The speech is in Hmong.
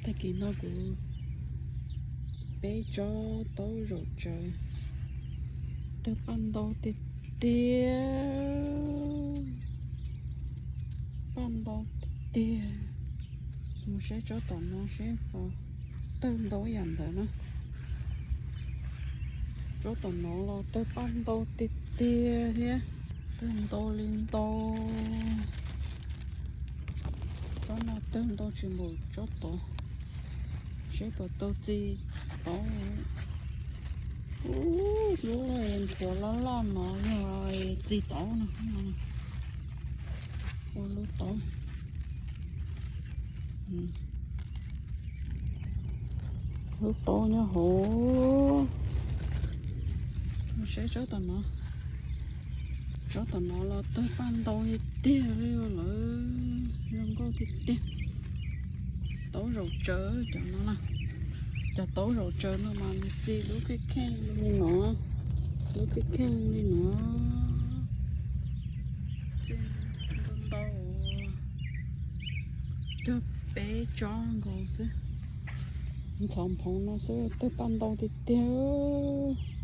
Tag kis no kuv peb tsob taub zaum tsawv, tawg paj ntau tiag tiag, paj ntau tiag tiag. Mus saib tsob tom no seb puas tawg ntau yam ntawd na. Tsob tom no los tawg paj ntau tiag tiag thiab, tawg ntau li ntau. Tsob no tawg ntau tsis npaum tsob tod, seb puas tau txi taub. Ub, lub nthuav loj loj no yog txi taub no. Ua lub taub, lub taub nyob hauv. Mus saib tsob tom no, tsob tom no los tawg paj ntau tiag tiag li lawm, zoo nkauj tiag tiag. Taub zaum tsawv cov no na, cov taub zaum tsawv no mas nws txi lub kheej kheej li no, lub kheej kheej li no. Txi ntau ntau, cog peb tsob nkaus xwb. Ntxhov nphoov no xwb tawg paj ntau tiag tiag.